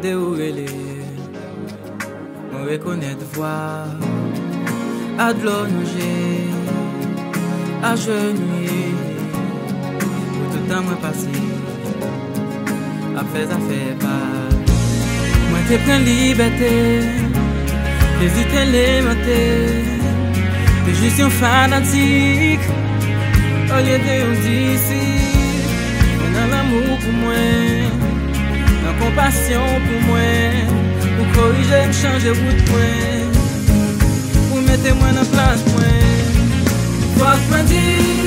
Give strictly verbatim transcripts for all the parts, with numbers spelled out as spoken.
Se ou rele, mwen rekonèt vwa, adlo nou je, ajenouye, pou tout tan mwen pase ap fè zafè pa. Mwen te pran libète, plezi te levante, te jis yon fanatik, olye de yon disip. Mwen nan lanmou pou mwen, nan konpasyon pou mwen, ou korije m, chanje wout mwen, ou mete mwen nan plas mwen. Fòk mwen di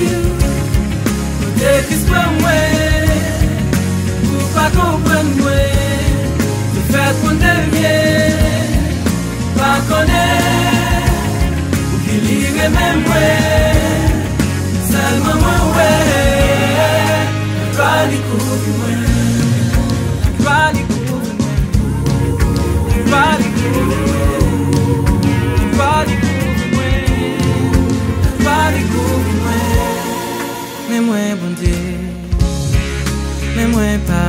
w, ou te plis pran mwen, ou pa konprann mwen, ou fèt pou n devye, pa konnen ou ki li renmen mwen, sèlman mwen wè. Vwa li kouvri mwen, vwa li kouvri mwen, vwa li kouvri mwen, vwa li kouvri mwen, vwa li kouvri mwen. Men mwen Bondye, men mwen pa.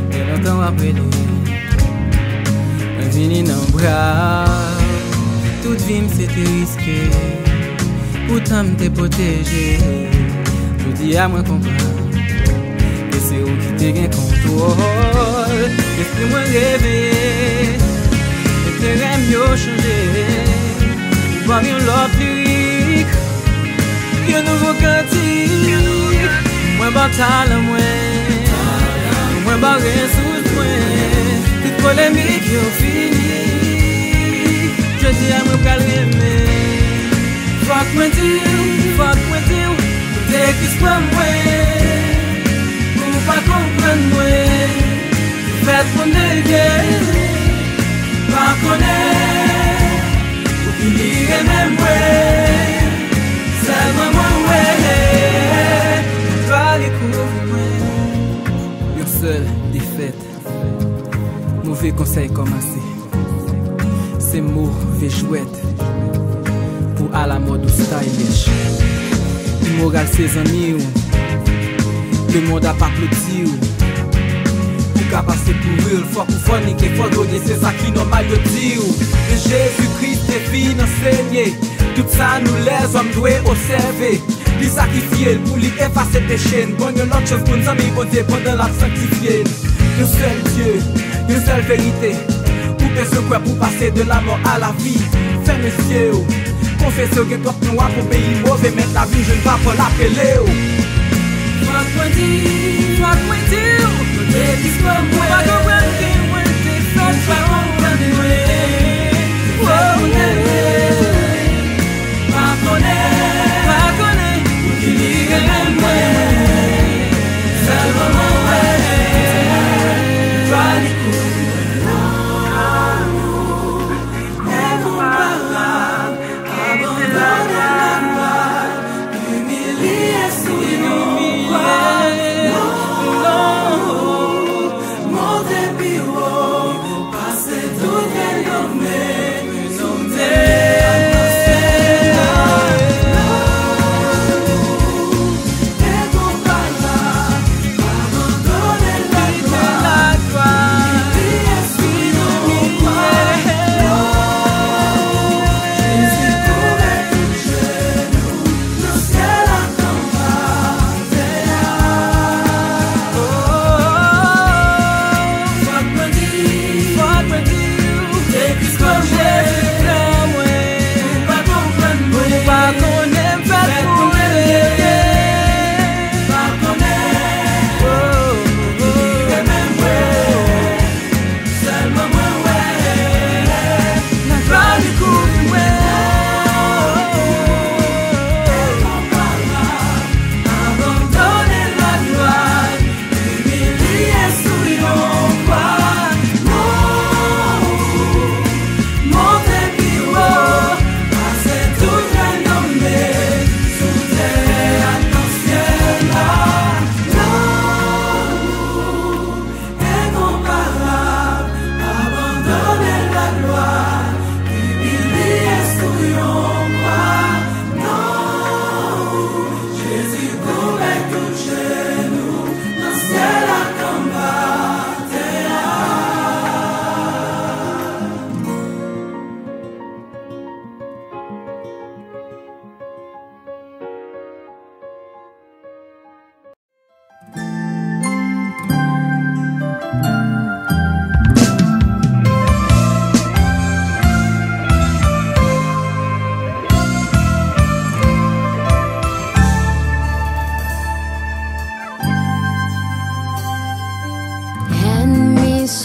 Gen lontan w ap rele, mwen vini nan bra w. Tout vi m se te riske, poutan m te pwoteje. Jodi a mwen konprann ke se ou ki te gen kontwòl. Lespri mwen reveye, enterè m yo chanje. Ou ban m yon lòt lirik, yon nouvo kantik. Mwen ban talan mwen, mwen ban resous mwen. Tout polemik yo fini. Jodi a mwen pral renmen. Fòk mwen di w, fòk mwen di w, ou te plis pran mwen, ou pa konprann mwen. Fèt pou n devye, pa konnen ou ki li renmen mwen, sèlman mwen wè. Vwa li kouvri mwen. Yon sèl defèt, move konsèy kòmanse. Se move jwèt pou alamòd ou stylish. Imoral se zanmi w, lemonn ap aplodi w. Ou ka pase pou real, fòk ou funny, gen fò dwòge, se sa ki nòmal, yo di w. Men Jezi Kris te vin ansenye tout sa nou lèzòm dwe obsève. Li sakrifye l pou li efase peche n, ban n yon lòt chans pou n zanmi Bondye pandan l ap sanktifye n. Yon sèl Dye, yon sèl verite. Ou bezwen kwè pou pase de la mort à la vie. Fèmen zye w, konfese w gen twòp nou ap obeyi move mèt lavi, jwenn pa Pòl ap rele w. Fòk mwen di, fòk mwen di w, ou te plis pran mwen. Ou pa konprann ke mwen te fèt pa konprann mwen. Ou pa konnen, pa konnen, ou ki li renmen mwen. Sèlman mwen wè, vwa li kouvri mwen. Lanmou enkonparab, abandone la mò, imilye sou yon kwa. Non, non, non.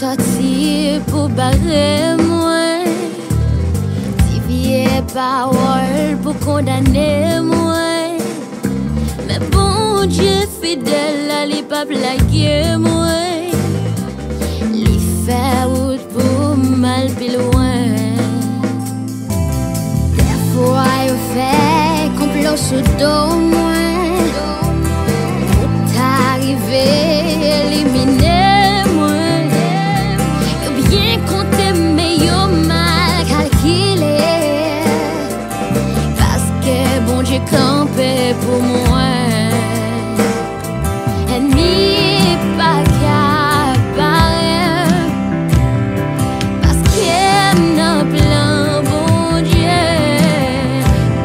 Tòti pou bare mwen, ti vye pawòl pou kondane mwen. Men Bondye fidèl la, li p ap lage mwen. Li fè wout pou m al pi lwen. Dèfwa yo fè konplo sou do mwen pou ta rive elimine mwen. Yo byen konte, men yo mal kalkile, paske Bondye kanpe pou mwen. Ènmi pa ka pare m, paske m nan plan Bondye.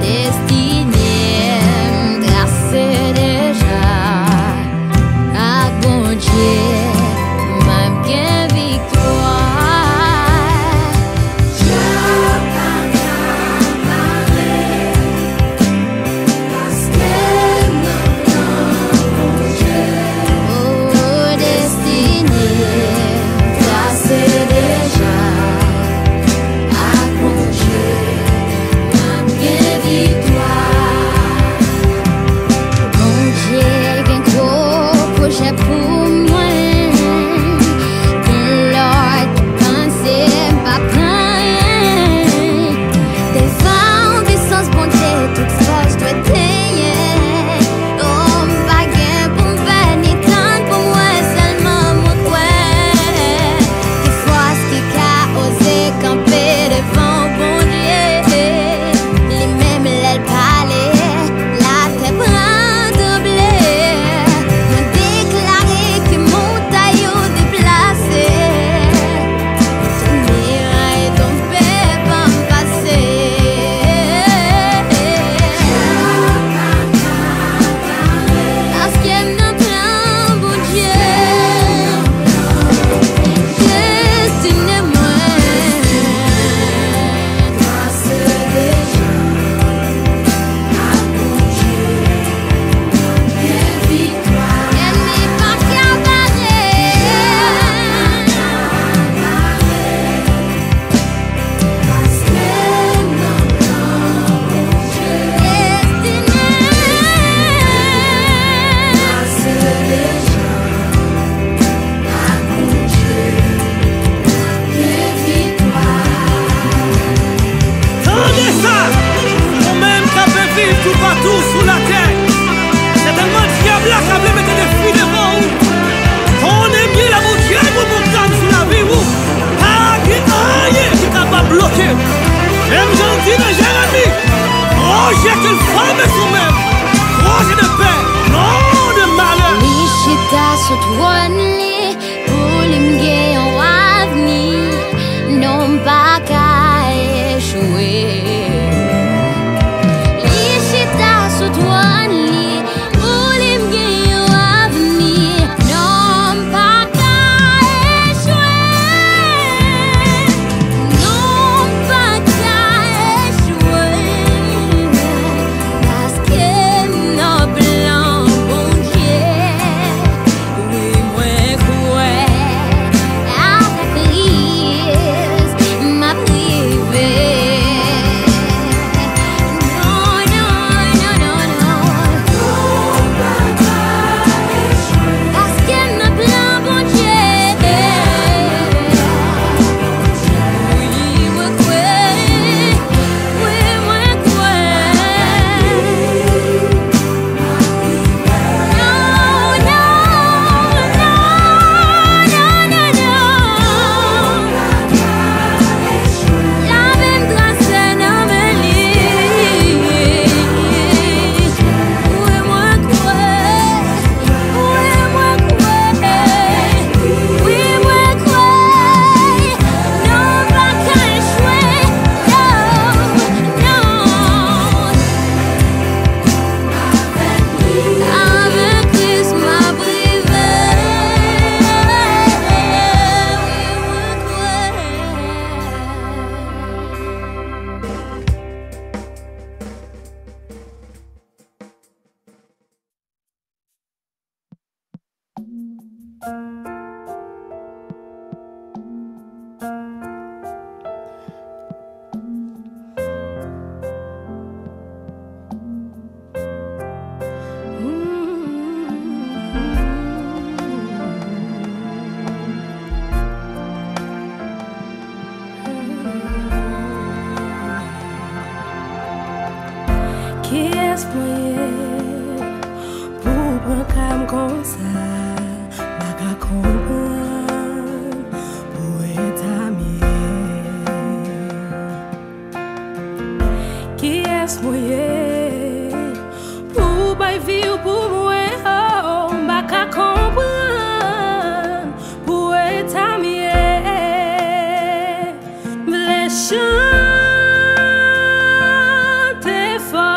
Destine m trase deja. Ak Bondye, m ap gen viktwa. Djab pa ka pare m, paske m nan plan Bondye. O, destine m trase deja. Ak Bondye, m ap gen viktwa. Bondye gen gwo pwojè pou mwen. Gen lè w te panse m p ap anyen. Devan pisans Bondye, tout fòs dwe tenyen. O, m pa gen pou m pè ni tann pou m wè, sèlman mwen kwè. Ki fòs ki ka oze kanpe devan Bondye? Li menm lè l pale, latè pran tranble. Mwen deklare ke montay yo deplase. Tout miray tonbe, pa m pase. Paske m nan plan Bondye. Destine mwen. Ènmi pa ka bare. Tande sa! Ou menm k ap viv toupatou sou latè, sètènman dyab la ka vle mete defi devan ou. Konnen byen lè Bondye pou pwogram sou lavi w, pa gen anyen ki kapab bloke. Menm jan l di nan Jeremi, pwojè ke l fòme sou men m, pwojè de pè, non de malè. Li chita sou twòn li, pou li m gen yon avni, non m pa ka echwe. Li chita sou Kiyès mwen ye pou w pran ka m konsa? M pa ka konprann pou eta m ye. Kiyès mwen ye pou w bay vi w pou mwen? Oh, m pa ka konprann pou eta m ye. M vle chante fò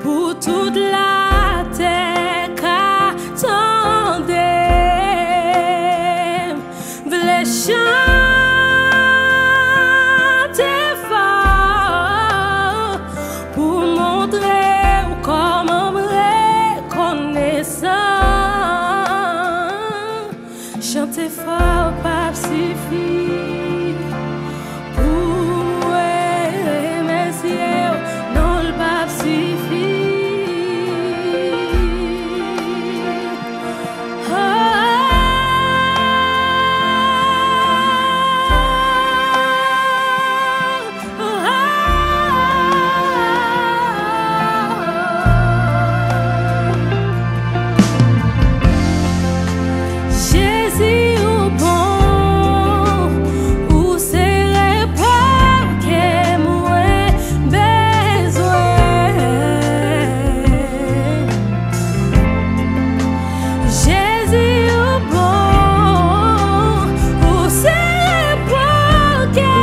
pou tout latè ka tande m. Vle chante fò pou montre w kòman m rekonesan. Chante fò p ap sifi pou mwen remèsye w, non, l p ap sifi. Jezi, ou bon, ou se repò ke mwen bezwen. Jezi, ou bon, ou se repò ke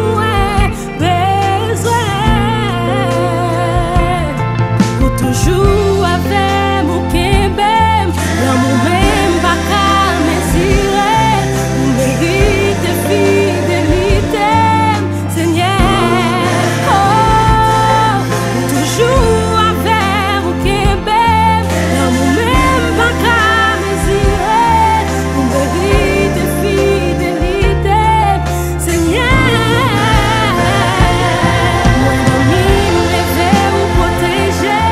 mwen bezwen. Ou toujou avè m, ou kenbe m, lanmou mwen m pa ka mezire, ou merite fidelite m. Senyè, oh, ou toujou avè m, ou kenbe m, lanmou mwen m pa ka mezire, ou merite fidelite m. Senyè, mwen dòmi, m leve, ou pwoteje m.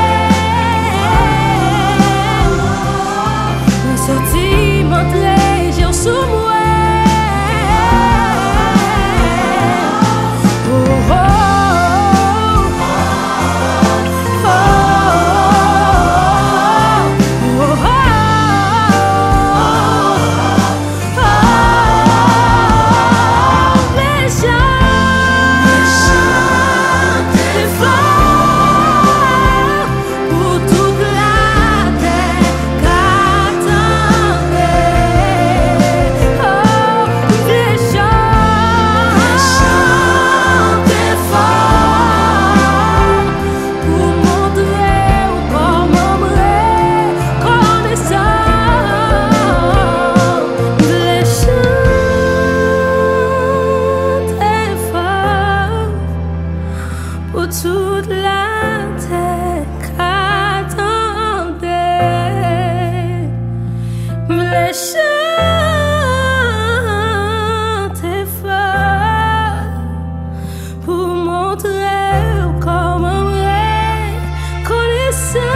Mwen soti, m antre, je w sou mwen. Oh, oh, oh, oh, oh, oh. Pou tout latè ka tande, oh, m vle chante fò pou montre w kòman m rekonesan. M vle chante fò pou tout latè ka tande. M vle chante fò pou montre w kòman m rekonesan.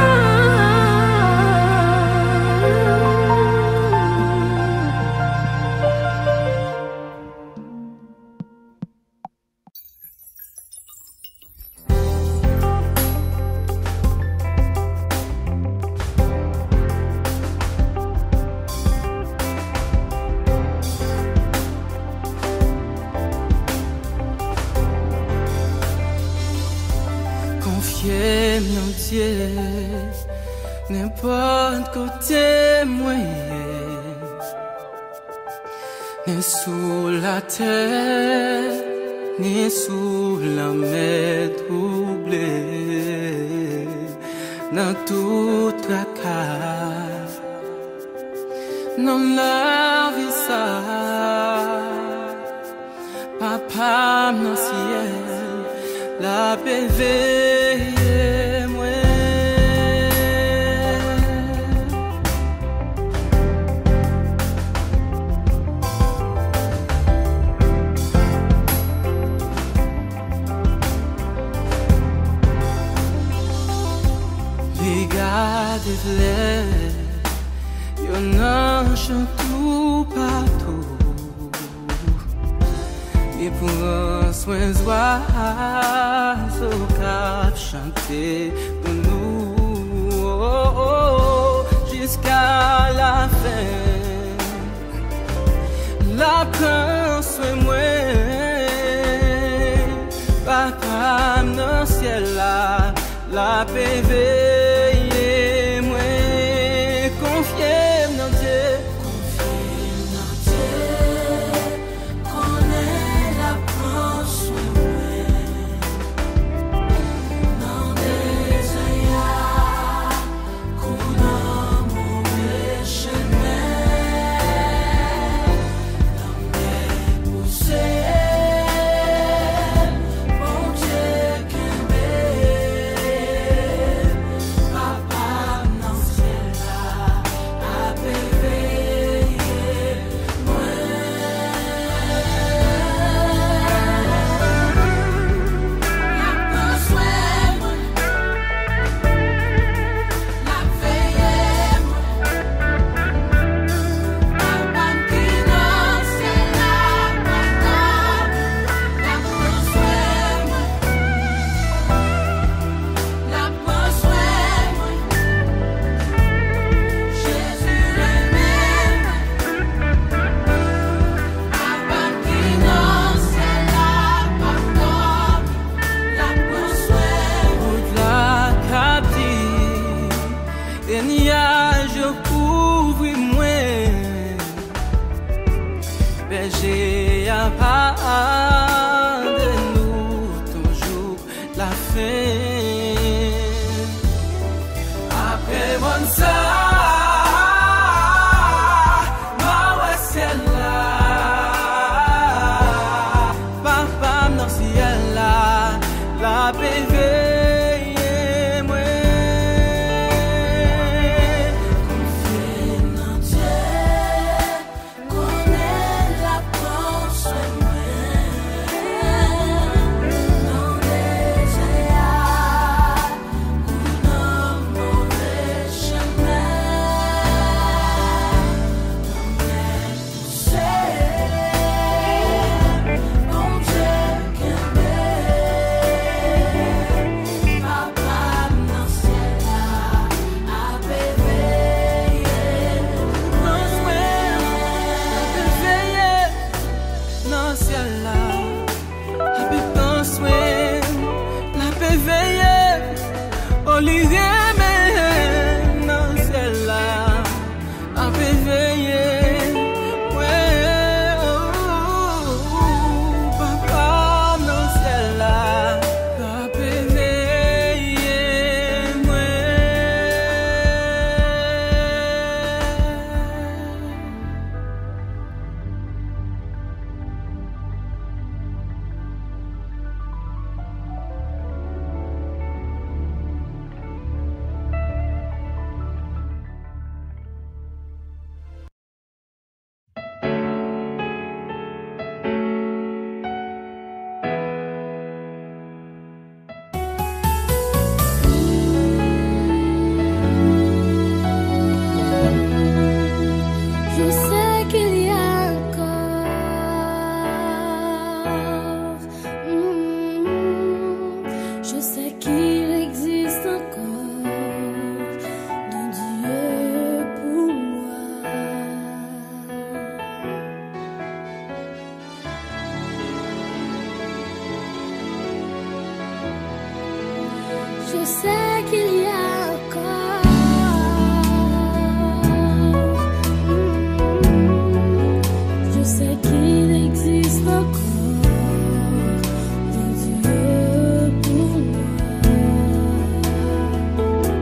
Konfye m nan Dye, nenpòt kote mwen ye. Ni sou latè, ni sou lanmè twouble, nan tout traka, nan lavi sa, Papa m nan syèl, l ap veye mwen. Flè yo nan chan toupatou. Li pran swen zwazo k ap chante pou nou, oh, oh, oh, jiska lafen. L ap pran swen mwen. Papa m nan syèl la, l ap veye mwen. Konfye m nan Dye. Konfye m nan Dye. Konnen l ap pran swen mwen. Nan dezè a, kou nan move chemen, lanmè pouse m, Bondye kenbe m, Papa m nan syèl la ap veye mwen. L ap pran swen mwen. L ap veye mwen. Papa m ki nan syèl la p ap dòmi. L ap pran swen mwen. L ap pran swen mwen. Jezi renmen mwen. Papa m ki nan syèl la p ap dòmi. L ap pran swen mwen. Wout la k ap di, e nyaj yo kouvri mwen. Bèje a pa de nou tan jouk lafen. Apre mòn sa, m a wè syèl la. Papa m nan syèl la, l ap veye mwen. Konfye m nan Dye. Konnen l ap pran swen mwen. Nan dezè a, kou nan move chemen. Lanmè pouse m, Bondye kenbe m. Papa m nan syèl la ap veye mwen. L ap veye nan syèl la. L ap pran swen m. L ap veye m. O, li renmen m nan syèl la. Ap veye mwen, o, Papa m nan syèl la, ap veye mwen. Je sais qu'il y a encore, mm, je sais qu'il existe encore de Dieu pour moi. Je sais qu'il y a encore, mm, je sais qu'il existe encore de Dieu pour moi.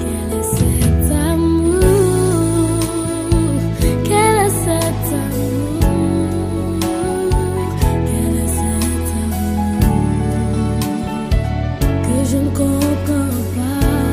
Quel est cet amour? Quel est cet amour? Quel est cet amour que je ne comprends pas?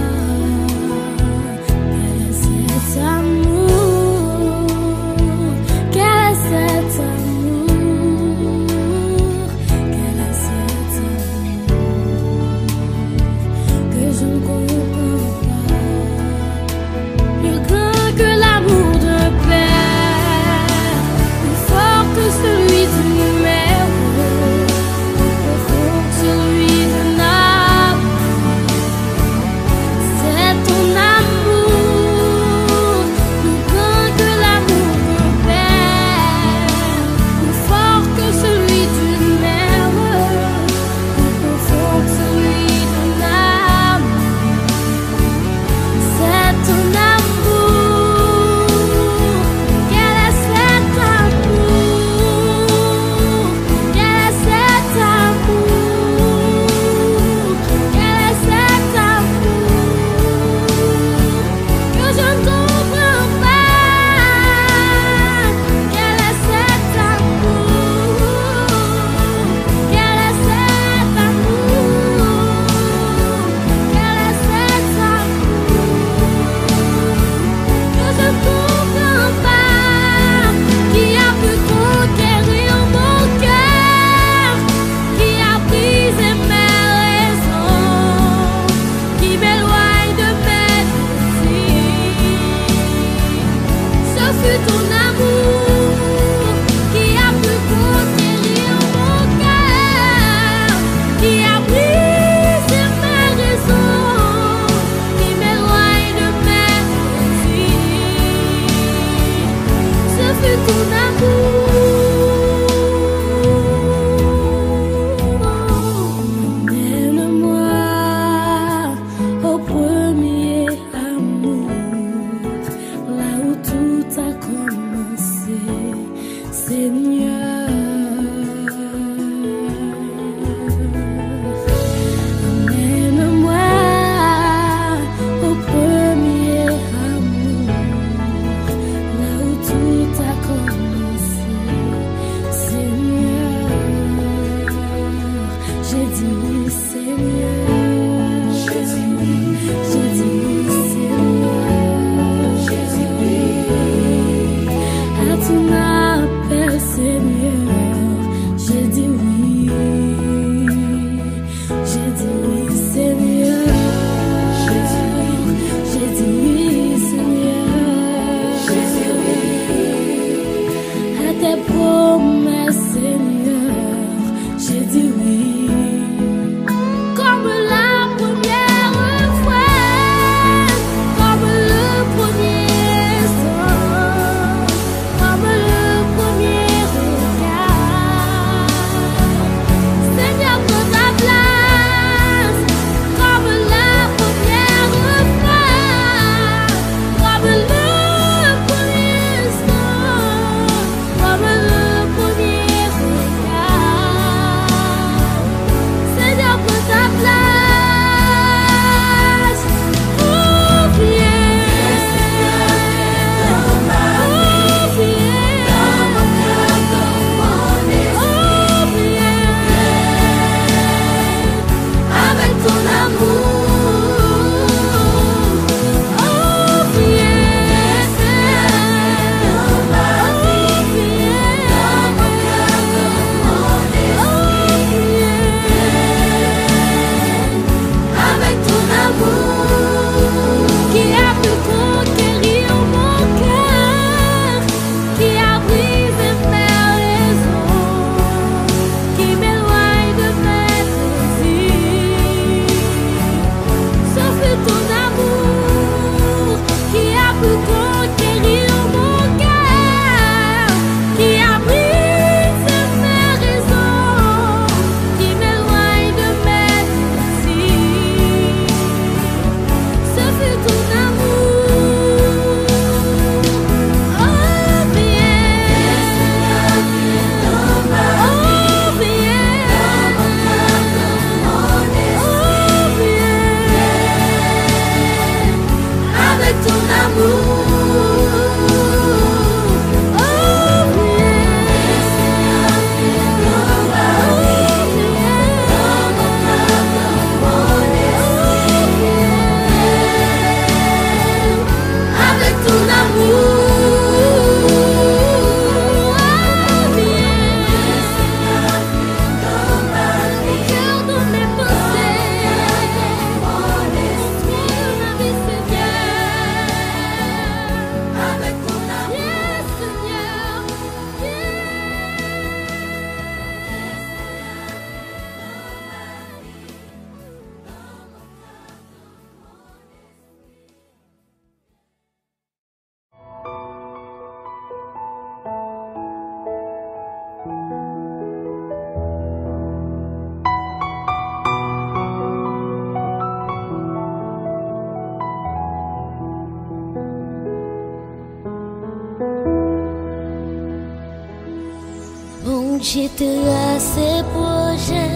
Bondye trase pwojè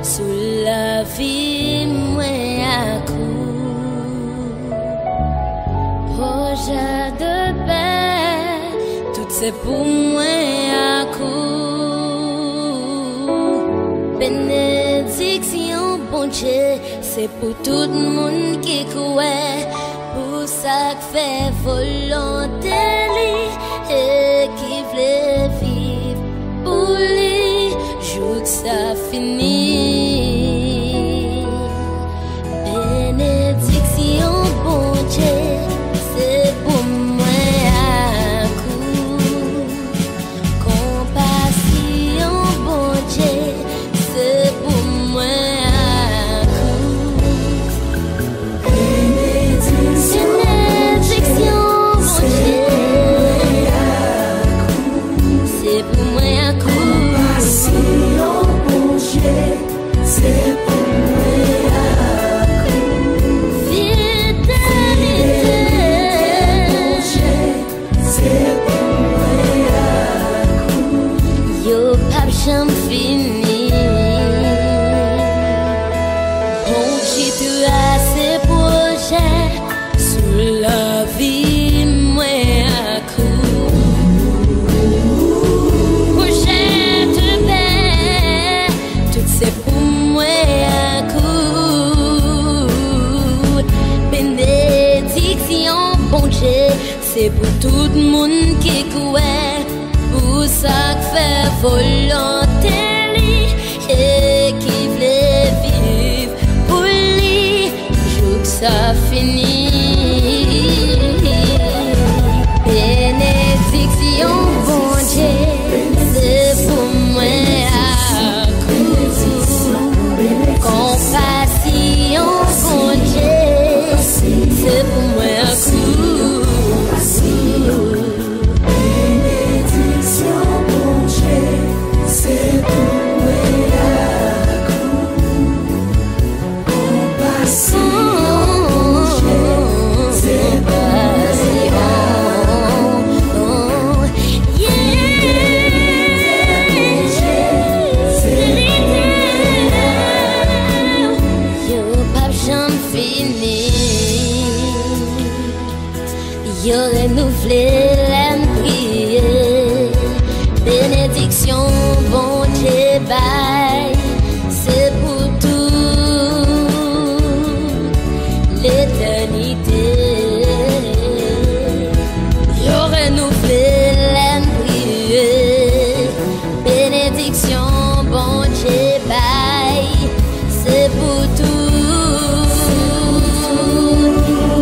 sou lavi mwen ak ou. Pwojè de pè, tout se pou mwen ak ou. Benediksyon Bondye, se pou tout moun ki kwè, pou sa k fè volonte li e ki vle viv pou li jouk sa fini. Benediksyon Bondye, se pou mwen ak ou. Konpasyon Bondye, se pou mwen ak ou. Benediksyon Bondye, se pou mwen ak ou. Konpasyon Bondye, se pou mwen ak ou. Fidelite Bondye, se pou mwen ak ou. Yo p ap janm fini. Bondye trase pwojè sou lavi mwen ak ou. Pwojè de pè, tout se pou mwen ak ou. Benediksyon Bondye, se pou tout moun ki kwè, pou sa k fè volonte li e ki vle viv pou li jouk sa fini. Benediksyon Bondye, se pou mwen ak ou. Konpasyon Bondye, se pou mwen ak ou. Benediksyon Bondye, se pou mwen ak ou. Konpasyon Bondye, se pou mwen ak ou. Yo p ap janm fini. Yo renouvle lè n priye. Benediksyon Bondye bay, se pou tout letènite. Yo renouvle lè n priye. Benediksyon Bondye bay, se pou tout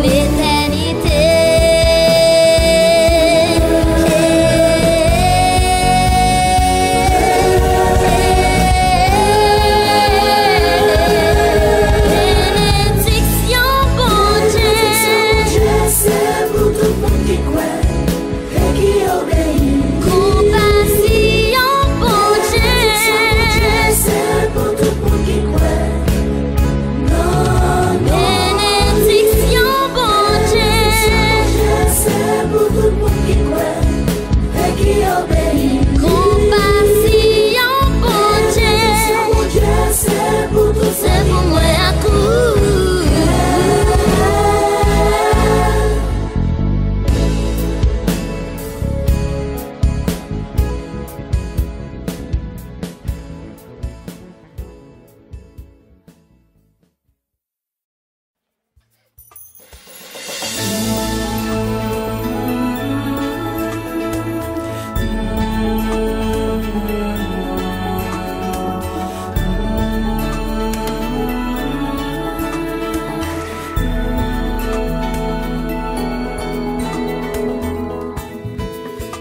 letènite. Benediksyon Bondye, se pou tout moun ki kwè e ki obeyi. Konpasyon Bondye, se pou tout moun ki kwè. Non, non. Benediksyon Bondye, se pou tout moun ki kwè e ki obeyi. Konpasyon Bondye, se pou mwen ak ou.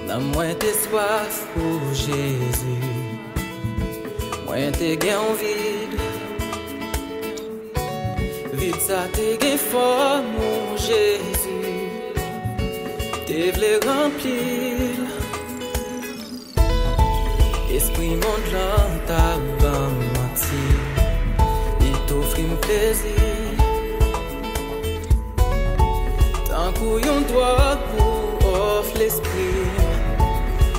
Nanm mwen te swaf pou Jezi. Mwen te gen yon vid. Vid sa te gen fòm ou, Jezi. Te vle ranpli l. Espri mond lan t ap ban m manti. Li t ofri m plezi. Tankou yon dwòg pou òf lespri m,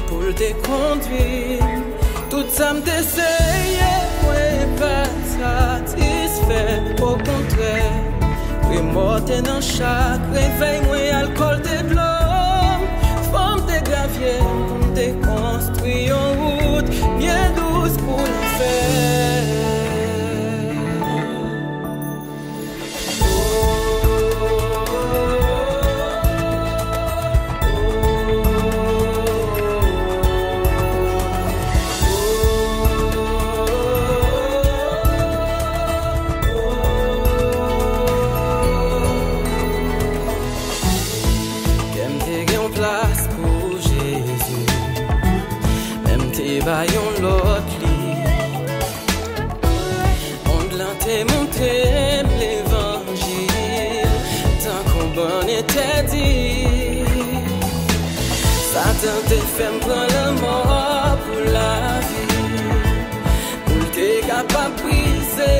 pou l te kondwi m. Sa m te seye, mwen pa t satisfè. Okontrè, remò te nan chak revèy mwen, alkòl te dlo m. Fò m te gravye pou m te konstwi yon wout byen dous pou lanfè. Kè m te gen yon plas pou Jezi, men m te bay yon lòt li. Mond lan te montre m levanjil tankou bòn entèdi. Satan te fè m pran lanmò pou lavi, pou l te kapab brize